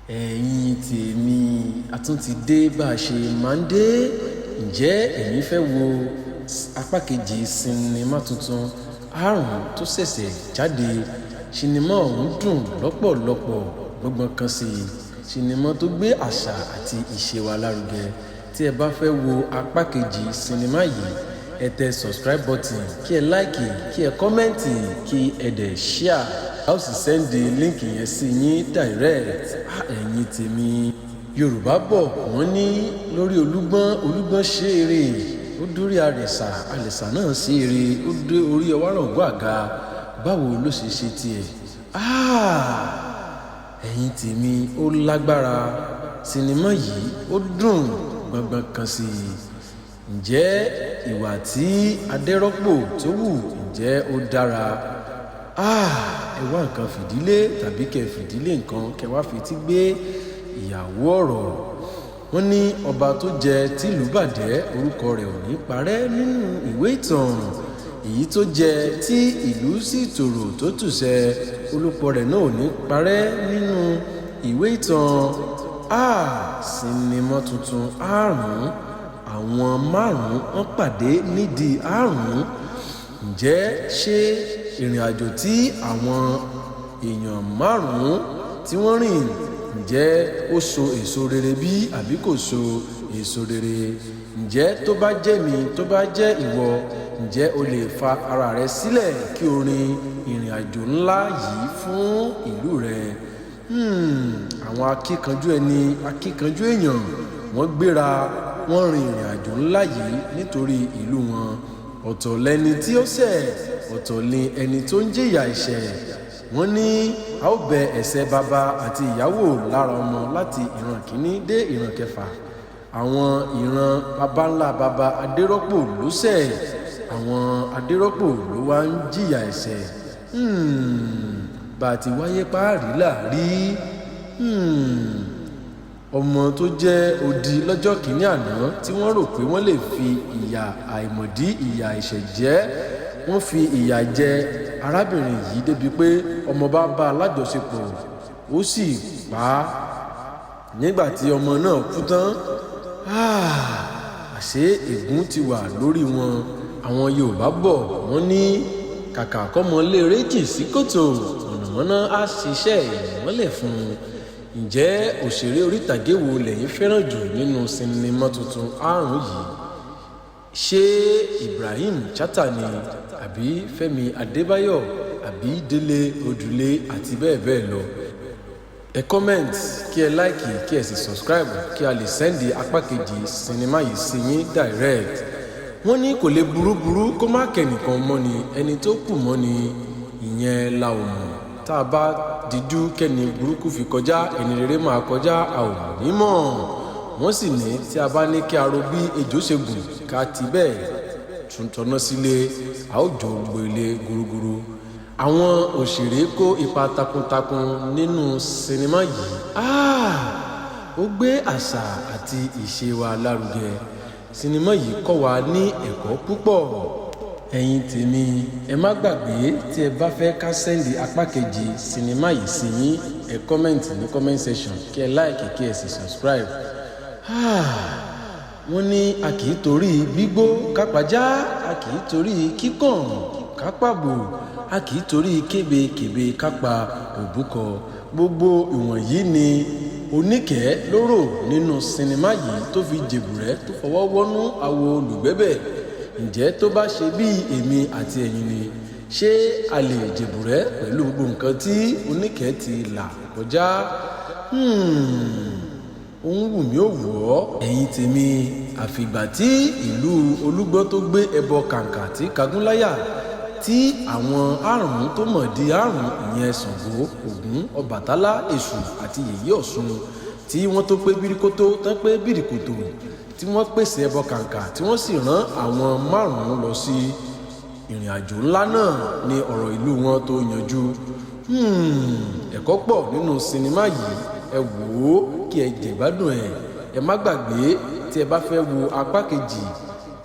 Ẹ̀yin tèmi, a tún ti dé bá a ṣe máa ń dé. Ǹjẹ́ ẹ̀yin fẹ́ wo apá kejì sinimá tuntun Àrùn tó ṣẹ̀ṣẹ̀ jáde? Sinimá ọ̀hún dùn lọ́pọ̀lọpọ̀, gbọ́ngbọ́n kan sí i. Sinimá tó gbé àṣà àti ìṣe wa lárugẹ. Tí ẹ bá fẹ́ wo apá kejì sinimá yìí, ẹ tẹ subscribe button, kí ẹ like, kí ẹ comment, kí ẹ dẹ̀ share. A ó sì send link yẹn sí yín direct. Ẹ̀yin tèmi, Yorùbá bọ̀, wọ́n ní lórí olúgbọ́n, olúgbọ́n ṣe eré, ó dórí àrẹ̀sà, àrẹ̀sà náà ṣe eré, ó dé orí ọwárọ̀gọ́ àga. Báwo ló ṣe ṣe tiẹ̀? Ẹ̀yin tèmi, ó lágbára. Sinimá yìí ó dùn gbọ̀ngbọ̀n kan sí i. Ǹjẹ́ ìwà tí Adérọ́pò tó wù, ǹjẹ́ ó dára? Ẹ wá nǹkan fìdílé tàbí kẹ́ fìdílé nǹkan, kẹ́ wá fi tí gbé ìyàwó ọ̀rọ̀. Wọ́n ní ọba tó jẹ tìlú bàjẹ́, orúkọ rẹ̀ ò ní parẹ́ nínú ìwé ìtàn. Èyí tó jẹ tí ìlú sì tòrò tó tùṣẹ, orúkọ rẹ̀ náà ò ní parẹ́ nínú ìwé ìtàn. Sinimá tuntun Àrùn, àwọn márùn-ún wọ́n pàdé nídìí àrùn. Ǹjẹ́ ṣé ìrìnàjò tí àwọn èèyàn márùn-ún tí wọ́n rìn, ǹjẹ́ ó so èso rere bí àbí kò so èso rere? Ǹjẹ́ tó bá jẹ́ mi, tó bá jẹ́ ìwọ, ǹjẹ́ o lè fa ara rẹ sílẹ̀ kí o rin ìrìnàjò ńlá yìí fún ìlú rẹ? Àwọn akíkanjú ẹni, akíkanjú èèyàn, wọ́n gbéra, wọ́n rin ìrìnàjò ńlá yìí nítorí ìlú wọn. Ọ̀tọ̀ lẹni tí ó ṣẹ̀, ọ̀tọ̀ ni ẹni tó ń jìyà ẹ̀ṣẹ̀. Wọ́n ní a ó bẹ ẹ̀ṣẹ̀ baba àti ìyàwó lára ọmọ láti ìran kìíní dé ìran kẹfà. Àwọn ìran baba ńlá baba Adérọ́pò ló ṣẹ̀, àwọn Adérọ́pò ló wá ń jìyà ẹ̀ṣẹ̀. Bá ti wáyé páàrí là rí. Ọmọ tó jẹ́ odi lọ́jọ́ kìíní àná tí wọ́n rò pé wọ́n lè fi ìyà àìmọ̀dí, ìyà ẹ̀ṣẹ̀ jẹ, wọ́n fi ìyà jẹ arábìnrin yìí débi pé ọmọ bá bá a lájọṣepọ̀, ó sì pa á. Nígbà tí ọmọ náà kú tán, àṣé ègún ti wà lórí wọn. Àwọn Yorùbá bọ̀, wọ́n ní kàkà kọ́mọ léèrè jìn sí kòtò, mọ̀nàmọ́ná á ṣiṣẹ́ ìmọ́lẹ̀ fún un. Ǹjẹ́ òṣèré orí ìtàgé wo lẹ̀yin fẹ́ràn jù nínú sinimá tuntun Àrùn yìí? Ṣé Ibrahim Chatta ni, àbí Fẹ́mi Adébáyọ̀, àbí Délé Odùlé àti bẹ́ẹ̀ bẹ́ẹ̀ lọ? Ẹ comment, kí ẹ like, kí ẹ sì subscribe kí a lè send apá kejì sinimá yìí sí yín direct. Wọ́n ní kò lè burúburú kó má kẹ́nìkan mọ́ ni, ẹni tó kù mọ́ ni, ìyẹn la ò mọ̀. Tá a bá dijú kẹ́ni burúkú fi kọjá, ẹni rere máa kọjá, a ò ní mọ̀. Wọ́n sì ní tí a bá ní kí a ro bí ejò ṣe gùn ká ti bẹ́ẹ̀ tún tọ́ná sílé, a ó jó gbogbo ilé gúrúgúrú. Àwọn òṣèré kó ipa takuntakun nínú sinimá yìí. Ó gbé àṣà àti ìṣe wa lárugẹ. Sinimá yìí kọ́ wa ní ẹ̀kọ́ púpọ̀. Ẹ̀yin tèmi, ẹ má gbàgbé, tí ẹ bá fẹ́ ká send apá kejì sinimá yìí sí yín, ẹ comment ní comment section, kí ẹ like, kí ẹ sì subscribe. Wọ́n ní a kì í torí gbígbó kápajá, a kì í torí kíkàn kápàbò, a kì í torí kébékèbé kápá òbúkọ. Gbogbo ìwọ̀nyí ni Oníkẹ́ ló rò nínú sinimá yìí tó fi jèbùrẹ́ tó fọwọ́ wọ́nú àwo olùgbẹ́bẹ̀. Ǹjẹ́ tó bá ṣe bí èmi àti ẹ̀yin ni, ṣé a lè jèbùrẹ́ pẹ̀lú gbogbo nǹkan tí Oníkẹ́ ti là kọjá? Òun wù mí ó wù ọ́. Ẹ̀yin tèmi, àfìgbà tí ìlú Olúgbọ́n tó gbé ẹbọ kàǹkà tí kagúnláyà, tí àwọn àrùn tó mọ̀ di àrùn, ìyẹn Ṣàngó, Ògún, Ọbàtálá, Èṣù àti Yèyé Ọ̀ṣun, tí wọ́n tó pé bíríkótó tán pé bíríkòtò, tí wọ́n pèsè ẹbọ kàǹkà, tí wọ́n sì rán àwọn márùn-ún lọ sí ìrìn àjò ńlá náà ní ọ̀rọ̀ ìlú wọn tó yanjú. Ẹ̀kọ́ pọ̀ nínú sinimá yìí. Ẹ wò ó kí ẹ jẹ̀gbádùn ẹ̀. Ẹ má gbàgbé, tí ẹ bá fẹ́ wo apá kejì,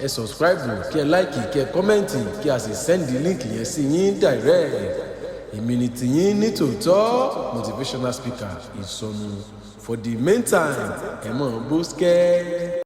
ẹ subscribe, kí ẹ like, kí ẹ comment, kí a sì send link yẹn sí yín direct. Èmi ni tìyín ní tòótọ́, motivational speaker Ìsọnù. For the meantime, ẹ mọ̀ bó skẹ́.